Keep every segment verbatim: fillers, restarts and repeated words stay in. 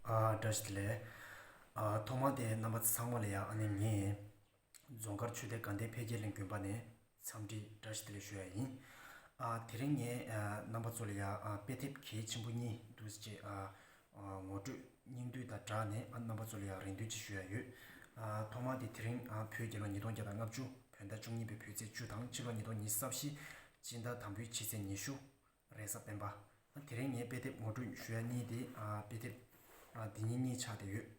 ཨ་བཀྲ་ཤིས་བདེ་ལེགས། ཨ་ཐོག་མ་དེ་རྣམ་པ་ཚང་མ་ལ་ཡང་ཨ་ནི་ངས་རྫོང་དཀར་ཆོས་སྡེ་དགའ་ལྡན་འཕེལ་རྒྱས་གླིང་དགོན་པ་ནས་འཚམས་འདྲི་བཀྲ་ཤིས་བདེ་ལེགས་ཞུ་ཡ་ཡིན། ཨ་དེ་རིང་ངས་ཨ་རྣམ་པ་ཚོ་ལ་ཡང་ཨ་དཔེ་དེབ་གལ་ཆེན་པོ་གཉིས་འདུག་སེ་བྱས་ཨ་ཨ་ངོ་སྤྲོད་སྙིང་བསྡུས་དང་སྦྲགས་ནས་ཨ་རྣམ་པ་ཚོ་ལ་ཡང་རེ་འདུན་ཅིག་ཞུ་ཡ་ཡོད། ཨ་ཐོག་མ་དེ་དེ་རིང་ཨ་བོད་རྒྱལ་ལོ་ཉིས་སྟོང་བརྒྱ་དང་ལྔ་བཅུ་བོད་ཟླ་བཅུ་གཉིས་པའི་བོད་ཚེས་བཅུ་དང་ཕྱི་ལོ་ཉིས་སྟོང་ཉི་ཤུ་རྩ་བཞི་སྤྱི་ཟླ་དང་པོའི་ཕྱི་ཚེས་ཉི་ཤུ། རེས་གཟའ་སྤེན་པ། དེ་རིང་ངས་དཔེ་དེབ་ངོ་སྤྲོད་ཞུ་ཡ་གཉིས་དེ་ཨ་དཔེ་དེབ་ཨ་འདི་གཉིས་གཉིས་ཆགས་བསྡད་ཡོད།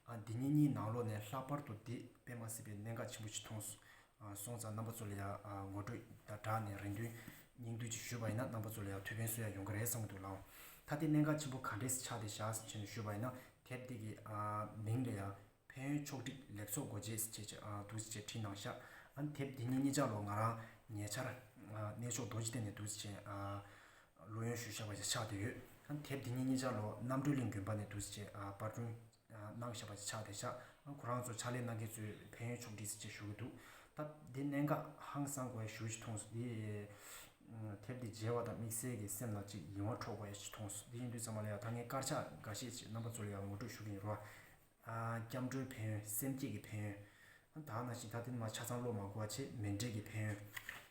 ཨ་འདི་གཉིས་གཉིས་ནང་ལོགས་ནས་ལྷག་པར་དུ་འདི་དཔེ་མ་སྲིད་པའི་གནད་འགག་ཆེན་པོ་ཞིག་མཐོང་སོང་། ཨ་སོང་ཙང་རྣམ་པ་ཚོ་ལ་ཡ་ཨ་ངོ་སྤྲོད་དང་སྦྲགས་ནས་རེ་འདུན་སྙིང་བསྡུས་ཅིག་ཞུས་པ་ཡིན་ན་རྣམ་པ་ཚོ་ལ་ཡ་ཐུགས་ཕན་གསོས་ཡ་ཡོང་གི་རེད་བསམ་གྱི་འདུག་ལགས། ད་དེ་གནད་འགག་ཆེན་པོ་ག་འདྲས་ཆགས་བསྡད་བཞག་ཟེར་བྱས་ནས་ཞུས་པ་ཡིན་ན་དེབ་འདི་གི་ཨ་མིང་ལ་ཡ་ཕན་ཡོན་ཕྱོགས་སྒྲིག་ལེགས་ཚོགས་སྒོ་འབྱེད་ཟེར་བྱས་ཨ་འདུག་སེ་བྱས་བྲིས་གནང་ཤག་ཨ་དེབ་འདི་གཉིས་གཉིས་ཆ་ལོ་ང་རང་ཉེ་ཆར་ཨ་གནས་མཆོག་རྡོ་རྗེ་གདན་ནས་འདུག་སེ་བྱས་ཨ་བླུ་ཡོན་ཞུས་བཞག་པ་ཞིག་ཆགས་བསྡད་ཡོད། ཨ་དེབ་འདི་གཉིས་གཉིས་ཆ་ལོ་རྣམ་གྲོལ་གླིང་དགོན་པ་ནས་འདུག་སེ་བྱས་ཨ་པར་སྐྲུན་ཨ་གནང་བཞག་པ་ཞིག་ཆགས་བསྡད་ཤག་ཨ་ཁོ་རང་ཚོ་ཕྱག་ལས་གནང་མཁན་ཚོས་ཕན་ཡོན་ཕྱོགས་སྒྲིག་ཟེར་བྱས་ཞུ་གི་འདུག་ད་འདི་གནད་འགག་ཧང་སང་དགོས་ཡ་ཞེ་པོ་ཅིག་མཐོང་སོང་། འདི་ཨ་དེབ་འདི་མཇལ་བ་དང་དམིགས་བསལ་གྱི་སེམས་ནང་ཅིག་ཡིད་དབང་འཕྲོག་དགོས་ཡ་ཞིག་མཐོང་སོང་། འདི་ཡིན་དུས་ཙམ་པ་ལ་ཡ་ད་ངས་དཀར་ཆག་འགའ་ཤས་ཅིག་རྣམ་པ་ཚོ་ལ་ཡ་ངོ་སྤྲོད་ཞུ་གི་ཡིན་རོ། ཨ་སྐྱབས་འགྲོའི་ཕན་ཡོན། སེམས་བསྐྱེད་ཀྱི་ཕན་ཡོན། ད་ནང་བཞིན་ད་དེ་ནི་མ་ཆ་ཚང་ཀློག་མ་དགོས་པ་བྱས། མཎྜལ་གྱི་ཕན་ཡོན།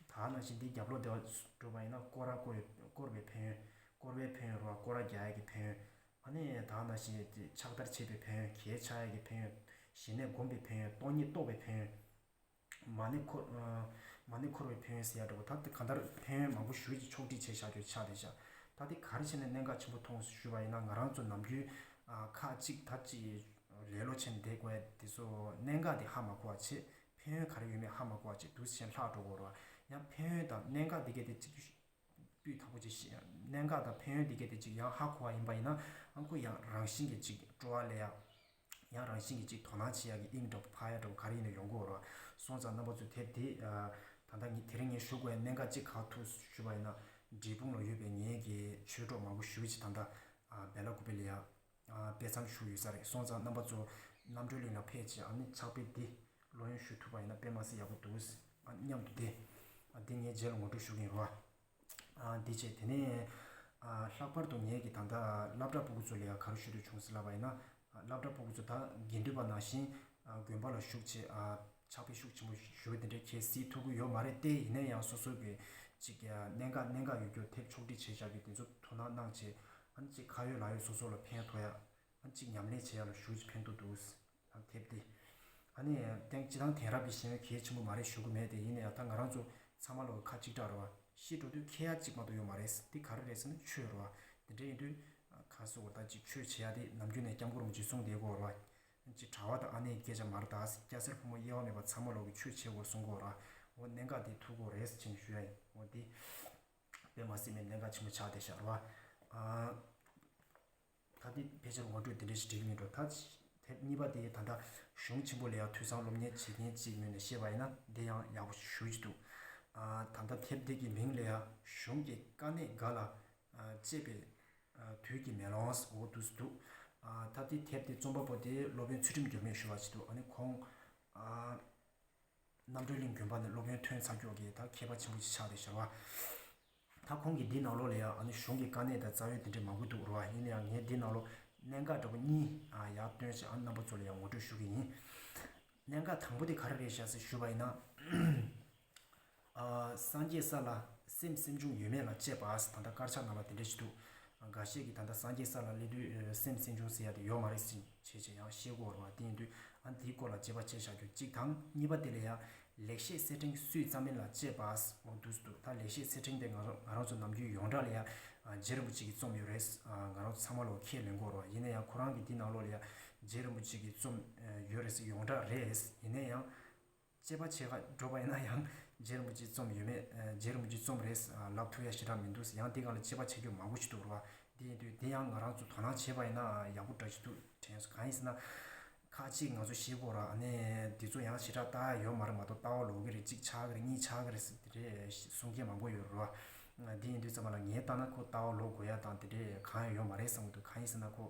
ད་ནང་བཞིན་འདི་རྒྱབ་ལོགས་དེ་བ་བསྒྲུབས་པ་ཡིན་ན་སྐོར་ར་བསྐོར་བའི་སྐོར་བའི་ཕན་ཡོན། སྐོར་བའི་ཕན་ཡོན་རོ། སྐོར་ར་རྒྱག་ཡ་གི་ཕན་ཡོན། ཨ་ནི་ད་ནང་བཞིན་དེ་ཕྱག་བདར་བྱེད་པའི་ཕན་ཡོན། གྱལ་ཆགས་ཡ་གི་ཕན་ཡོན། ཞི་གནས་སྒོམ་པའི་ཕན་ཡོན། སྟོང་ཉིད་རྟོགས་པའི་ཕན་ཡོན། མ་ཎི་འཁོར་ཨ་མ་ཎི་འཁོར་བའི་ཕན་ཡོན་ཟེར་ཡ་འདྲ་པོ། ད་དེ་གང་ལྟར་ཕན་ཡོན་མང་པོ་ཞེ་པོ་ཅིག་ཕྱོགས་སྒྲིག་བྱས་བཞག་རྒྱུ་ཆགས་བསྡད་ཤག་ད་དེ་ག་རེ་བྱས་ནས་གནད་འགག་ཆེན་པོ་མཐོང་སོང་ཞུས་པ་ཡིན་ན་ང་རང་ཚོ་ནམ་རྒྱུན་ཨ་ཁག་ཅིག་ད་ཅིག་ལེ་ལོ་བྱས་ནས་བསྡད་དགོས་ཡ་དེ་ཚོ་གནད་འགག་དེ་ཧ་མ་གོ་བ་བྱས། ཕན་ཡོན་ག་རེ་ཡོད་མེད་ཧ་མ་གོ་བ་བྱས་འདུག་སེ་བྱས་ནས་ལྷག་འགྲོ་གི་ཡོད་རེད་བ། ཡང་ཕན་ཡོན་དང་གནད་འགག་དེ་གས་དེ་ཅིག་སྤུས་དག་པོ་ཅིག་ཤེས། གནད་འགག་དང་ཕན་ཡོན་དེ་གས་དེ་ཅིག་ཡང་ཧ་གོ་བ་ཡིན་པ་ཡིན་ན་ཨང་ཁོ་ཡང་རང་བཞིན་གྱིས་ཅིག་སྤྲོ་བ་སླེབས་ཡ། ཡང་རང་བཞིན་གྱིས་ཅིག་དོ་སྣང་བྱེད་ཡག་གི་དབྱིངས་འདྲ་པོ་འཕར་ཡག་འདྲ་པོ་ག་རེ་ཡིན་ན་ཡོང་གི་ཡོད་རེད་བ། སོང་ཙང་རྣམ་པ་ཚོས་དེབ་འདི་ཨ་ད་ལྟ་ངས་དེ་རིང་ངས་ཞུ་དགོས་ཡ་གནད་འགག་གཅིག་ག་ཐུག་ཞུས་པ་ཡིན་ན་འབྲས་སྤུངས་ལ་ཡོད་པའི་ངེད་ཀྱི་ཆོས་གྲོགས་མང་པོ་ཞེ་པོ་ཅིག་ད་ལྟ་ཨ་སྦེ་ལ་ཀུ་པེ་ལ་ཡ་ཨ་དཔེ་མཚམས་བཞུགས་ཡོད་ས་རེད། སོང་ཙང་རྣམ་པ་ཚོ་རྣམ་གྲོལ་གླིང་ལ་ཕེབས་བྱས་ཨ་ནི་ཕྱག་དཔེ་འདི་ཀློག་ཡོན་ཞུ་ཐུབ་པ་ཡིན་ན་དཔེ་མ་སྲིད་ཡག་པོ་འདུག་ཨ་མཉམ་དུ་བསྡད། ཨ་འདི་ངས་རྗེས་ལ་ངོ་སྤྲོད་ཞུ་གི་ཡིན་རོ། ཨ་འདི་བྱས་དེ་ནས་ཨ་ལྷག་པར་དུ་ངེད་ཀྱི་ད་ལྟ་སློབ་གྲྭ་ཕྲུ་གུ་ཚོ་ལ་ཡང་ག་རེ་ཞུ་འདོད་བྱུང་ཟེར་ལབ་པ་ཡིན་ན། ཨ་སློབ་གྲྭ་ཕྲུ་གུ་ཚོ་ད་དགེ་འདུན་པ་ནང་བཞིན་ཨ་དགོན་པ་ལ་ཞུགས་བྱས་ཨ་ཕྱག་དཔེ་ཤུགས་ཆེན་པོ་ཞུ་གི་དེ་འདྲའི་གལ་སྲིད་ཐུབ་ཀྱི་ཡོད་མ་རེད་དེ། ཡིན་ན་ཡང་སོ་སོ་གི་ཅིག་གནད་འགག་གནད་འགག་ཡོད་རྒྱུ་དེབ་ཕྱོགས་སྒྲིག་བྱས་བཞག་རྒྱུ་དེ་ཚོ་དོ་སྣང་གནང་བྱས་ཨ་ནི་ཅིག་ཁ་ཡོད་ལག་ཡོད་སོ་སོ་ལ་ཕན་ཐོགས་ཡ། ཨ་ནི་ཅིག་ཉམས་ལེན་བྱེད་ཡ་ལ་ཞུ་ཅིག་ཕན་ཐོགས་འདུག་ཨ་དེབ་འདི། ཨ་ནི་དེང་སྤྱི་བཏང་དེང་རབས་ཀྱི་ཤེས་ཡོན་གལ་ཆེན་པོ་མ་རེད་ཞུ་གི་མེད་དེ། ཡིན་ན་ཡང་ད་ང་རང་ཚོ་ཚང་མ་ལོ་ཁ་གཅིག་གྲགས་རེད་བ། ཤི་འགྲོ་དུས་ཁྱེར་ཡ་གཅིག་མ་གཏོགས་ཡོད་མ་རེད། འདི་ག་རེ་རེད་ཟེར་ན་ཆོས་རེད་བ། དེ་འདྲ་ཡིན་དུས་ཁ་སོ་བར་ད་ཅིག་ཆོས་བྱེད་ཡ་དེ་ནམ་རྒྱུན་ནས་སྐྱབས་མགོན་རིན་པོ་ཆེས་གསུངས་བསྡད་ཀྱི་ཡོད་རེད་བ། ཅིག་གྲྭ་བ་དང་ཨ་ནེའི་སྐད་ཆ་མ་རེད། ད་སྐྱ་སེར་ཕོ་མོ་དབྱེ་བ་མེད་པར་ཚང་མ་ལོ་གི་ཆོས་བྱེད་དགོས་གསུང་གི་ཡོད་རེད་བ། འོ་གནད་འགག་དེ་ཐུག་གི་ཡོད་རེད་ཟེར་བྱས་ནས་ཞུ་ཡ་ཡིན། འོ་འདི་དཔེ་མ་སྲིད་པའི་གནད་འགག་ཆེན་པོ་ཆགས་བསྡད་ཤག་རེད་བ། ཨ། ད་དེ་ཕལ་ཆེར་ངོ་སྤྲོད་དེ་འདྲ་ཞིག་འགྲིག་གི་མིན་འགྲོ། ད་དེབ་གཉིས་པ་དེ་ད་ལྟ་གཞུང་ཆེན་པོ་ལ་ཡང་ཐོས་བསམ་སློབ་གཉེར་བྱེད་མཁན་གཅིག་ངོས་ནས་བཤད་པ་ཡིན་ན་འདི་ཡང་ཡག་པོ་ཞེ་པོ་ཅིག་འདུག་ཨ་ད་ལྟ་དེབ་འདི་གི་མིང་ལ་ཡང་གཞུང་གི་དཀའ་གནད་འགའ་ལ་ཨ་དཔྱད་པའི་ཨ་དུས་ཀྱི་མེ་ལོང་འོ་འདུག་སེ་འདུག་ཨ་ད་དེ་དེབ་དེ་རྩོམ་པ་པོ་དེ་སློབ་དཔོན་ཚུལ་ཁྲིམས་འགྱུར་མེད་ཞུ་བ་ཅིག་འདུག་ཨ་ནི་ཁོང་ཨ། རྣམ་གྲོལ་གླིང་དགོན་པ་ནས་སློབ་ཡོན་ཐོན་ཚར་ཀྱོག་གི་ད་མཁས་པ་ཆེན་པོ་ཅིག་ཆགས་བསྡད་ཤག་རེད་བ། ད་ཁོང་གིས་འདི་ནང་ལོགས་ལ་ཡང་ཨ་ནི་གཞུང་གི་དཀའ་གནད་དང་རྩ་བའི་དེ་འདྲ་མང་པོ་འདུག་རེད་བ། ཡིན་ན་ཡང་ངས་འདི་ནང་ལོགས་གནད་འགག་འདྲ་པོ་གཉིས་ཨ་ཡར་བཏོན་བྱས་ཨ་རྣམ་པ་ཚོ་ལ་ཡང་ངོ་སྤྲོད་ཞུ་གི་ཡིན། གནད་འགག་དང་པོ་དེ་ག་རེ་རེད་ཤག་ཟེར་ཞུས་པ་ཡིན་ན། ཨ་སངས་རྒྱས་ས་ལ་སེམས་སེམས་བྱུང་ཡོད་མེད་ལ་དཔྱད་པ་ཟེར་ད་ལྟ་དཀར་ཆག་ནང་ལ་དེ་འདྲ་ཞིག་འདུག་འགའ་ཤས་ཀྱིས་ད་ལྟ་སངས་རྒྱས་ས་ལ་སླེབས་དུས་སེམས་སེམས་བྱུང་ཟེར་ཡ་དེ་ཡོད་མ་རེད་ཟེར་བྱས་བྱས་ཡང་ཤེས་དགོས་རེད་བ། དེ་ཡིན་དུས་ཨ་འདིའི་སྐོར་ལ་དཔྱད་པ་བྱས་བཞག་རྒྱུ་གཅིག་དང་། གཉིས་པ་དེ་ལ་ཡང་ལེགས་བཤད་གསེར་ཕྲེང་སུས་བརྩམས་མིན་ལ་དཔྱད་པ་འོ་འདུག་སེ་འདུག་ད་ལེགས་བཤད་གསེར་ཕྲེང་དེ་ང་རང་ང་རང་ཚོ་ནམ་རྒྱུན་ཡོངས་གྲགས་ལ་ཡང་རྗེ་རིན་པོ་ཆེ་གིས་རྩོམ་ཡོད་རེད། ང་རང་ཚོ་ཚང་མ་ལོ་ཁས་ལེན་དགོས་རེད་བ། ཡིན་ན་ཡང་ཁོ་རང་གིས་འདི་ནང་ལོགས་ལ་ཡང་རྗེ་རིན་པོ་ཆེ་གིས་རྩོམ་ཡོད་རེད་ཟེར་ཡོངས་གྲགས་རེད། ཡིན་ན་ཡང་དཔྱད་པ་བྱེད་ག་འགྲོ་བ་ཡིན་ན་ཡང་རྗེ་རིན་པོ་ཆེས་རྩོམ་ཡོད་མེད། རྗེ་རིན་པོ་ཆེས་རྩོམ་རེད་ལབ་ཐུབ་ཡ་ཞེ་དྲག་མི་འདུག་ཡང་འདི་སྒང་ལ་དཔྱད་པ་བྱེད་རྒྱུ་མང་པོ་ཞིག་འདུག་རེད་བ། འདི་ཡིན་དུས་འདི་ཡང་ང་རང་ཚོ་དོ་སྣང་བྱས་པ་ཡིན་ན་ཡག་པོ་འདྲ་ཞིག་འདུག་དྲན་སོང་། གང་ཡིན་ཟེར་ན། ཁ་ཅིག་ང་ཚོ་ཤེས་དགོས་རེད། ཨ་ནི་འདི་ཚོ་ཡང་ཞེ་དྲག་ལྟ་ཡ་ཡོད་མ་རེད་མ་གཏོགས་ལྟ་བ་ལོག་གི་རེད། གཅིག་ཆགས་ཀྱི་རེད། གཉིས་ཆགས་ཀྱི་རེད་ཟེར་དེ་འདྲས་གསུང་མཁན་མང་པོ་ཡོད་རེད་བ། འདི་ཡིན་དུས་ཙམ་པ་ལ་ངས་ལྟ་ན་ཁོ་ལྟ་བ་ལོག་དགོས་ཡ་དང་དེ་འདྲས་གང་ཡང་ཡོད་མ་རེད་བསམ་གྱི་འདུག་གང་ཡིན་ཟེར་ན་ཁོ་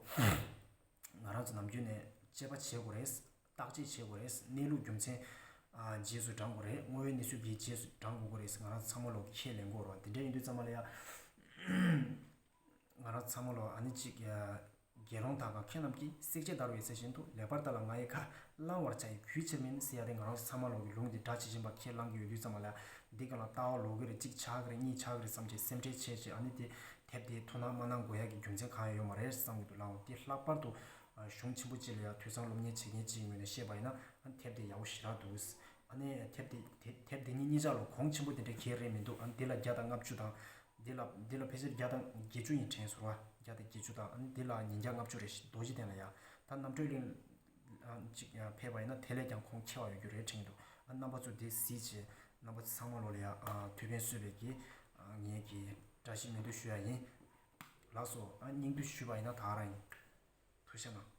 ང་རང་ཚོ་ནམ་རྒྱུན་ནས་དཔྱད་པ་བྱེད་དགོས་རེད། བརྟག་དཔྱད་བྱེད་དགོས་རེད། གནས་ལུགས་རྒྱུ་མཚན་ཨ་རྗེས་སུ་འབྲང་དགོས་རེད། དངོས་ཡོད་གནས་ཚུལ་འདིའི་རྗེས་སུ་འབྲང་དགོས་ཀྱི་རེད་ཟེར་ང་རང་ཚང་མ་ལོ་ཁས་ལེན་དགོས་རེད་བ། དེ་འདྲ་ཡིན་དུས་ཙམ་པ་ལ་ཡ་ང་རང་ཚང་མ་ལོ་ཨ་ནི་གཅིག་ཡ་ དགེ་སློང་དག་གམ་མཁས་རྣམས་ཀྱིས། བསྲེགས་བཅད་བརྡར་བའི་ཟེར་བཞིན་དུ། ལེགས་པར་བལྟ་ལ་ང་ཡི་ཁ། བླང་བར་བྱ་ཡི་གུས་ཕྱིར་མིན་ཟེར་ཡ་དེ། ང་རང་ཚོ་ཚང་མ་ལོག་གི་ལུང་དེ་སྒྲ་ཇི་བཞིན་པ་ཁས་བླང་གི་ཡོད་དུས་ཙམ་པ་ལ་འདི་ག་ལ་ལྟ་བ་ལོག་གི་རེད། གཅིག་ཆགས་ཀྱི་རེད། གཉིས་ཆགས་ཀྱི་རེད་བསམ་བྱས་སེམས་ཁྲལ་བྱས་བྱས། ཨ་ནི་དེ་དེབ་དེ་ཐུགས་སྣང་མ་གནང་དགོས་ཡ་གི་རྒྱུ་མཚན་གང་ཡང་ཡོད་མ་རེད་བསམ་གྱི་འདུག་ལགས། དེ་ལྷག་པར་དུ་གཞུང་ཆེན་པོ་གཅིག་ལ་ཡ་ཐོས་བསམ་སློབ་གཉེར་བྱེད་མཁན་གཅིག་ངོས་ནས་བཤད་པ་ཡིན་ན། ཨ་ནི་དེབ་དེ་ཡག་པོ་ཞེ་དྲག་འདུག་ཨ་ནི་དེབ་དེ་དེ་དེབ་དེ་གཉིས་གཉིས་ཆ་ལ་གོང་ཆེན་པོ་དེ་འདྲ་གང་ཡང་རེད་མི་འདུག་ཨ་ནི་དེ་ལ་བརྒྱ་དང་ལྔ་བཅུ་དང་། འདི་ལ་འདི་ལ་ཕལ་ཆེར་བརྒྱ་དང་བརྒྱད་ཅུ་ཡིན་དྲན་སོང་བ། བརྒྱ་དང་བརྒྱད་ཅུ་དང་། ཨ་ནི་འདི་ལ་ཉིས་བརྒྱ་ལྔ་བཅུ་རེད། རྡོ་རྗེ་གདན་ལ་ཡ། ད་རྣམ་གྲོལ་གླིང་ཨ་ཅིག་ཡ་ཕེབས་པ་ཡིན་ན་དེ་ལས་ཀྱང་གོང་ཆེ་བ་ཡོད་རྒྱུ་རེད་དྲན་གྱི་འདུག་ཨ་རྣམ་པ་ཚོ་དེ་གཟིགས་བྱས་རྣམ་པ་ཚོ་ཚང་མ་ལོ་ལ་ཡ་ཨ་ཐུགས་ཕན་གསོས་པའི་གི་ཨ་ངས་ཀྱི་བཀྲ་ཤིས་སྨོན་འདུན་ཞུ་ཡ་ཡིན། ལགས་སོ། ཨ་སྙིང་བསྡུས་ཞུས་པ་ཡིན་ན་ད་ག་རང་ཡིན། ཐུགས་རྗེ་གནང་།